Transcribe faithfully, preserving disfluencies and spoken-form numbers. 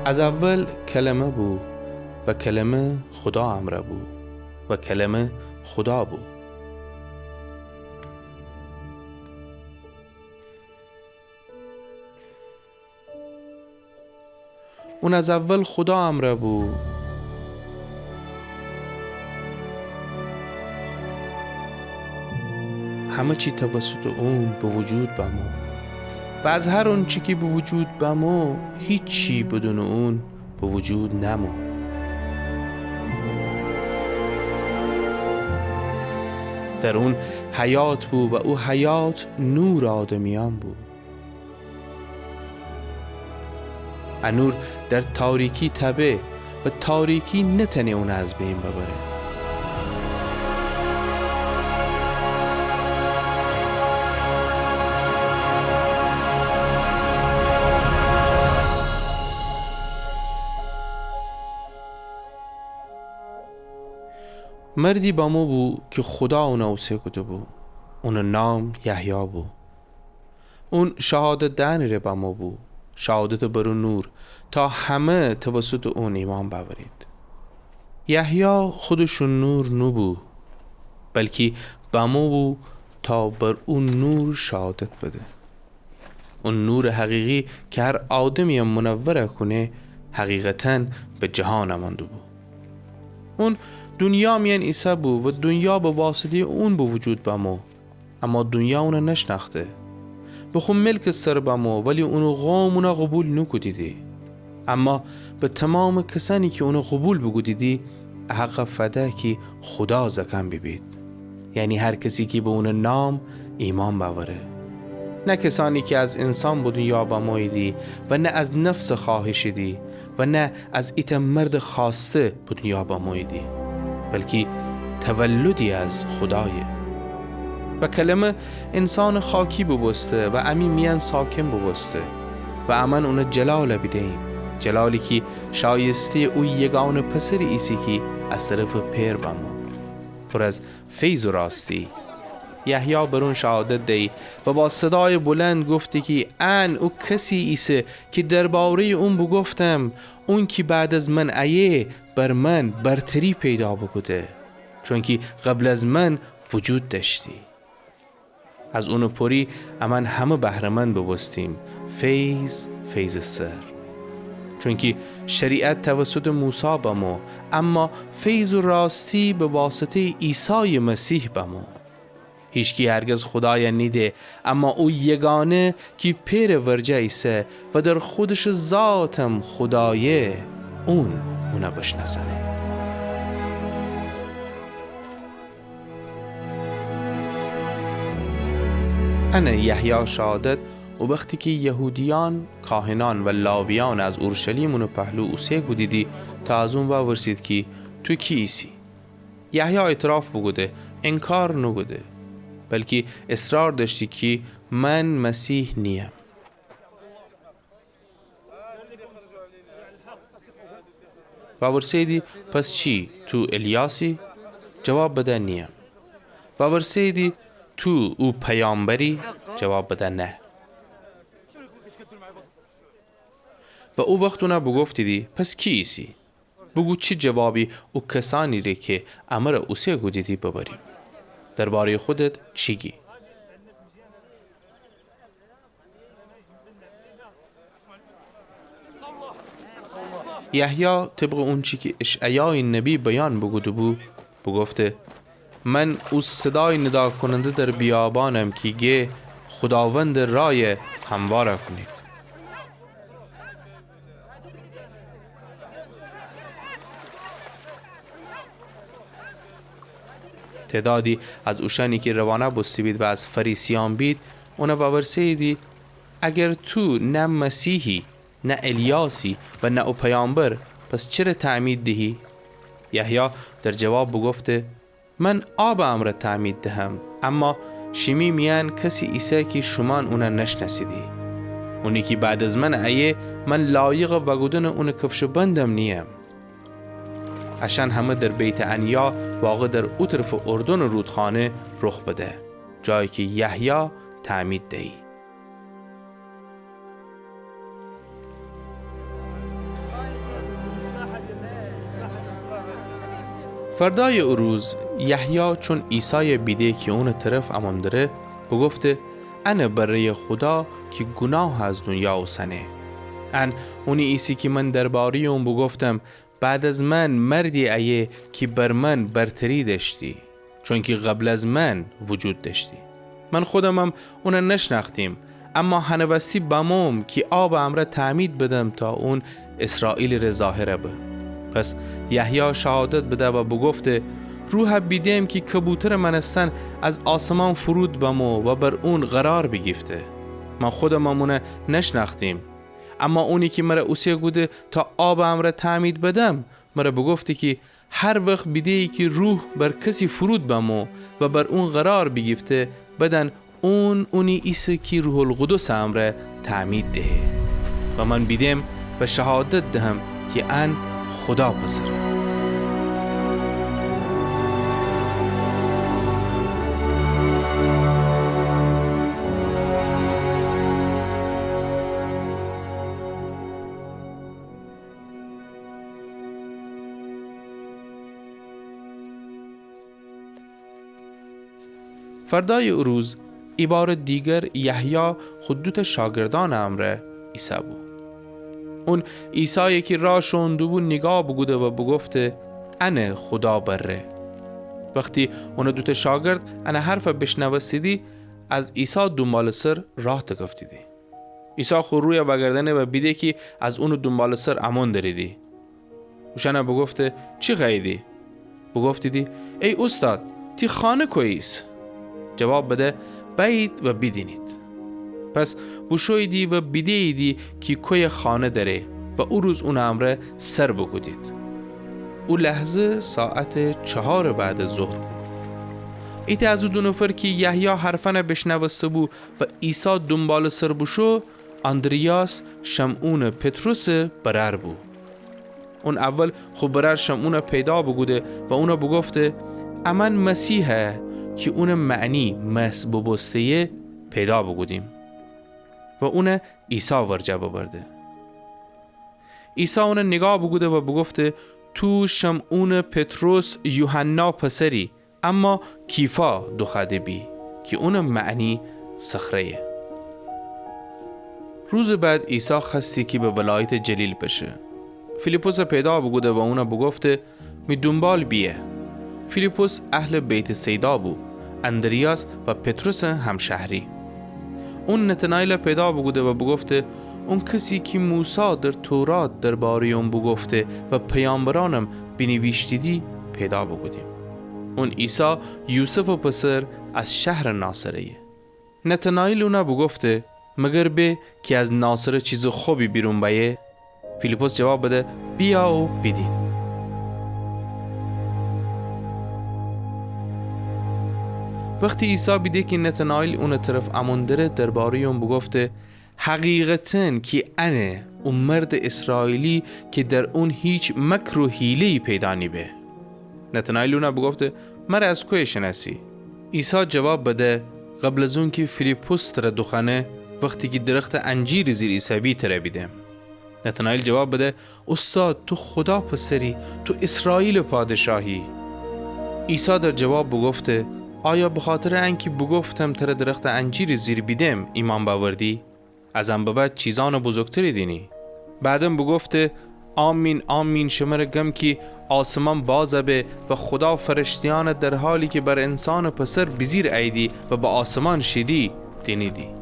از اول کلمه بو و کلمه خودا امرأ بو و کلمه خودا بو. اون از اول خودا امرأ بو. همه چی توسطٚ اون به وجود بمو و از هر اونچی کی به وجود بمو، هیچی بدونٚ اون به وجود نمو. در اون حیات بو و او حیات نورٚ آدمیأن بو. ا نور در تاریکی تبه و تاریکی نتأنه اون از بین ببره. مردی بمو بو کی خودا اون اوسه کوده بو. اونٚ نام یحیی بو. اون شهادت دئنٚ ره بمو بو، شهادت بر او نور، تا همه توسطٚ اون ایمأن بأورید. یحیی خودش او نور نوبو، بلکی بمو بو تا بر او نور شهادت بده. او نورٚ حقیقی کی هر آدمیی منور کونه، حقیقتاً به جهان امأن دوبو. اون دونیا میأن ایسه بو و دونیا به واسطه‌یٚ اون به وجود بمو. اما دونیا اون نشنأخته. به خو ملکٚ سر بمو، ولی اونٚ قوم اون قوبیل نوکودیدی. اما به تومامٚ کسأنی کی اون قوبیل بوکودیدی، ا حق فده کی خودا زأکأن بیبید. یعنی هر کسی کی به اونٚ نام ایمأن بأوره. نه کسأنی کی از انسان به دونیا بموییدی و نه از نفسٚ خوأهشیدی و نه از ایتأ مردٚ خوأسته به دونیا بموییدی، بلکی تولدی از خودایه. و کلمه انسانٚ خاکی بوبوسته و امی میأن ساکن بوبوسته و امأن اونٚ جلال بیده‌ییم، جلالی کی شایسته‌یٚ او یگانه پسری ایسه کی از طرفٚ پئر بمو، پر از فیض و راستی. یحیی بر اون شهادت دیی و با صدایٚ بلند گفتی کی ان او کسی ایسه کی درباره‌یٚ اون بوگفتم، اون کی بعد از من ایه، بر من برتری پیدا بوکوده، چونکی قبل از من وجود دأشتی. از اونٚ پری امأن همه بهره‌مند بوبوستیم، فیض فیضٚ سر. چونکی شریعت توسطٚ موسی بمو، اما فیض و راستی به واسطه‌یٚ عیسایٚ مسیح بمو. هیچکی هرگز خودای نیده، اما او یگانه کی پئرٚ ورجه ایسه و در خودشٚ ذاتم خودایه، اون اون بشنأسأنه. ان یحیی شهادت او وختی کی یهودیأن، کاهنأن و لاویأن از اورشلیم اونٚ پهلو اوسه کودیدی تا از اون وورسید کی تو کی ایسی؟ یحیی اعتراف بوکوده، انکار نوکوده، بلکی اصرار دأشتی کی من مسیح نییم. وورسه‌ییدی پس چی؟ تو الیاسی؟ جواب بده نییم. وورسه‌ییدی تو او پیامبری؟ جواب بده نه. و او وخت اون بوگفتیدی پس کی ایسی؟ بوگو چی جوابی او کسأنی ره کی امر اوسه کودیدی ببریم؟ درباره‌یٚ خودت چی گی؟ یحیی طبقٚ اونچی کی اشعیایٚ نبی بیان بوکوده‌بو، بوگفته من او صدایٚ نداکوننده در بیابانم کی گه خوداوندٚ رأی هموار کونید. تعدادی از اوشأنی کی روانه بوسته‌بید و از فریسیأن بید، اون وورسه‌ییدی اگر تو نه مسیحی، نه الیاسی و نه او پیامبر، پس چره تعمید دهی؟ یحیی در جواب بوگفته من آبٚ امرأ تعمید دهم، اما شیمی میأن کسی ایسه کی شومأن اون نشنأسیدی. اونی کی بعد از من ایه، من لایقٚ وأکودنٚ اونٚ کفشٚ بندم نییم. اشأن همه در بیت‌عنیا واقع در او طرفٚ اردنٚ رودخانه رخ بده، جایی کی یحیی تعمید دیی. فردأیٚ او روز یحیی چون عیسایَ بیده کی اونٚ طرف امون دره، بوگفته: انه بره‌یٚ خودا کی گوناهَ از دونیا اوسنه. ان اونی ایسه کی من درباره‌یٚ اون بوگفتم: بعد از من مردی ایه کی بر من برتری دأشتی، چونکی قبل از من وجود دأشتی. من خودمم اونَ نشنأختیم، اما هنٚ وستی بموم کی آبٚ امرأ تعمید بدم تا اون اسرائیلٚ ره ظاهر به. پس یحیی شهادت بده و بوگفته: روحَ بیدم کی کبوترٚ مأنستن از آسمان فرود بمو و بر اون قرار بیگیفته. من خودمم اونَ نشنأختیم، اما اونی کی مرَ اوسه کوده تا آبٚ امرأ تعمید بدم، مرَ بوگفته کی هر وخت بیده‌یی کی روح بر کسی فرود بمو و بر اون قرار بیگیفته، بدأن اون اونی ایسه کی روح‌القدسٚ امرأ تعمید دهه. و من بیدم و شهادت دهم کی ان خودا پسره. فردأیٚ او روز ایبارٚ دیگر یحیی خو دوتأ شاگردأنٚ امرأ ایسه‌بو. اون عیسایَ کی راه شوئون دوبو نیگاه بوکوده و بوگفته: انه خودا بره. وختی اونٚ دوتأ شاگرد انٚ حرفَ بیشنوستیدی، از عیسی دونبالٚ سر راه تکفتیدی. عیسی خو رویَ وأگردأنه و بیده کی از اونٚ دونبالٚ سر امون دریدی. اوشأنَ بوگفته: چی خوأییدی؟ بوگفتیدی: ای اوستاد، تی خانه کویه ایسه؟ جواب بده: بأیید و بیدینید. پس بوشوییدی و بیده‌ییدی کی کویه خانه دأره و او روز اونٚ امرأ سر بوکودید. او لحظه ساعتٚ چهارٚ بعدٚ ظهر بو. ایتأ از او دو نفر کی یحیی حرفأنَ بیشنوسته‌بو و عیسی دونبالٚ سر بوشو، آندریاس، شمعونٚ پطرسٚ برأر بو. اون اول خو برأر شمعونَ پیدا بوکوده و اونَ بوگفته: امأن مسیحَ کی اونٚ معنی مسح بوبوسته‌یه پیدا بوکودیم. و اونَ عیسی ورجه ببرده. عیسی اونَ نیگاه بوکوده و بوگفته: تو شمعونٚ پطرس یوحنا پسری، اما کیفا دوخوأده بی، کی اونٚ معنی صخره‌یه. روزٚ بعد عیسی خوأستی کی به ولایتٚ جلیل بشه. فیلیپسَ پیدا بوکوده و اونَ بوگفته: می دونبال بیأ. فیلیپس اهلٚ بیت‌صیدا بو، آندریاس و پطرسٚ همشهری. اون نتناییلَ پیدا بوکوده و بوگفته: اون کسی کی موسی در تورات درباره‌یٚ اون بوگفته و پیامبرأنم بینیویشتیدی، پیدا بوکودیم. اون عیسی، یوسفٚ پسر، از شهرٚ ناصره‌یه. نتناییل اونَ بوگفته: مگر به کی از ناصره چیزٚ خبی بیرون بأیه؟ فیلیپس جواب بده: بیأ و بیدین. وختی عیسی بیده کی نتناییل اونٚ طرف امون دره، درباره‌یٚ اون بوگفته: حقیقتاً کی انه او مردٚ اسرائیلی کی در اون هیچ مکر و حیله‌یی پیدا نیبه. نتناییل اونَ بوگفته: مرَ از کویه شنأسی؟ عیسی جواب بده: قبل از اونکی فیلیپس ترَ دوخوأنه، وختی کی درختٚ انجیرٚ زیر ایسه‌بی ترَ بیدم. نتناییل جواب بده: اوستاد، تو خودا پسری، تو ایسرائیلٚ پادشاهی. عیسی در جواب بوگفته: آیا بخاطرٚ انکی بوگفتم ترَ درختٚ انجیرٚ زیر بیدم ایمأن بأوردی؟ از ان به بعد چیزأنٚ بزرگتری دینی. بعداً بوگفته: آمین، آمین، شمرَ گم کی آسمان باز به و خودا فرشته‌یأنَ در حالی کی بر انسانٚ پسر بیجیر اییدی و به آسمان شیدی، دینیدی.